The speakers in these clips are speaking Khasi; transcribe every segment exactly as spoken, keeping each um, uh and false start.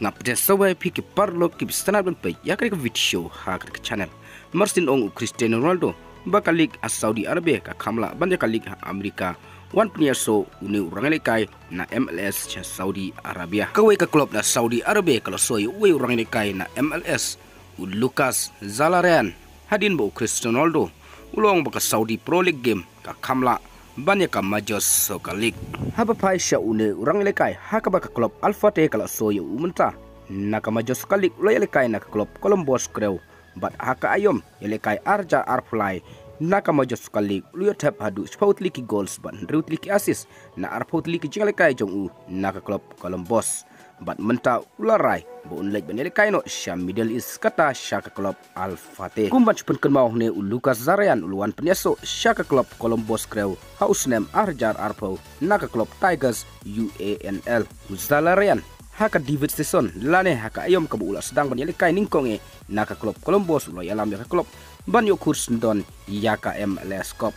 Nga pdiang sngewbha ïa phi ki paralok kiba sngewtynnat ban peit ïa kane ka video ha kane ka channel. Mar shen ong u Cristiano Ronaldo ba ka league ha Saudi Arabia ka kham lah ban ïa ka league ha America. Wan pynïasoh une u rangïalehkai na M L S sha Saudi Arabia. Kawei ka club na Saudi Arabia ka la soh ïa uwei u rangïalehkai na M L S, u Lucas Zelarayán. Hadien ba u Cristiano Ronaldo u la ong ba ka Saudi Pro League game ka kham lah ban ïa ka Major Soccer League. Haba phai sha une u rangïalehkai ha kaba ka club Al Fateh ka la soh ïa u mynta na ka Major Soccer League, u la ïalehkai na ka club Columbus Crew. Bad ha ka aïom ïalehkai ar hajar arphew lai na ka Major Soccer League u la ïoh thep haduh shiphew tylli ki goals bad hynriew tylli ki assist na arphew tylli ki jingïalehkai jong u na ka club Columbus. Bad mynta u la rai ba un leit ban ïalehkai noh sha Middle East, kata sha ka club Al Fateh. Kum ban shu pynkynmaw, une u Lucas Zelarayán u la wan pynïasoh sha ka club Columbus Crew ha u snem ar hajar arphew na ka club Tigers U A N L. U Zelarayán ha ka debut season lane ha ka aïom kaba u la sdang ban ïalehkai nyngkong eh na ka club Columbus u la ïalam ïa ka club ban ïoh khur syndon ïa ka M L S Cup.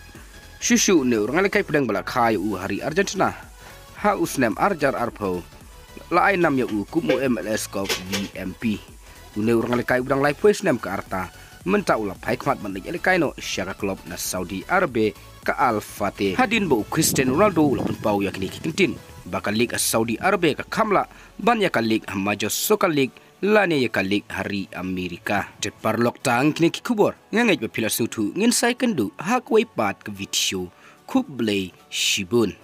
Shuh shuh une u rangïalehkai pdeng ba la kha ïa u ha ri Argentina ha u snem ar hajar arphew la ai nam ïa u kum u M L S Cup V M P. Une u rangïalehkai uba dang laiphew snem ka rta mynta u la phai khmat ban leit ïalehkai noh sha ka club na Saudi Arabia, ka Al Fateh. Hadien ba u Cristiano Ronaldo u la pynpaw ïa kine ki kyntien ba ka league ha Saudi Arabia ka kham lah ban ïa ka league ha Major Soccer League lane ïa ka league ha ri America. Te paralok, tang kine ki khubor, nga ngeit ba phi la sngewthuh. Ngin sa ïakynduh ha kawei pat ka video. Khublei shibun.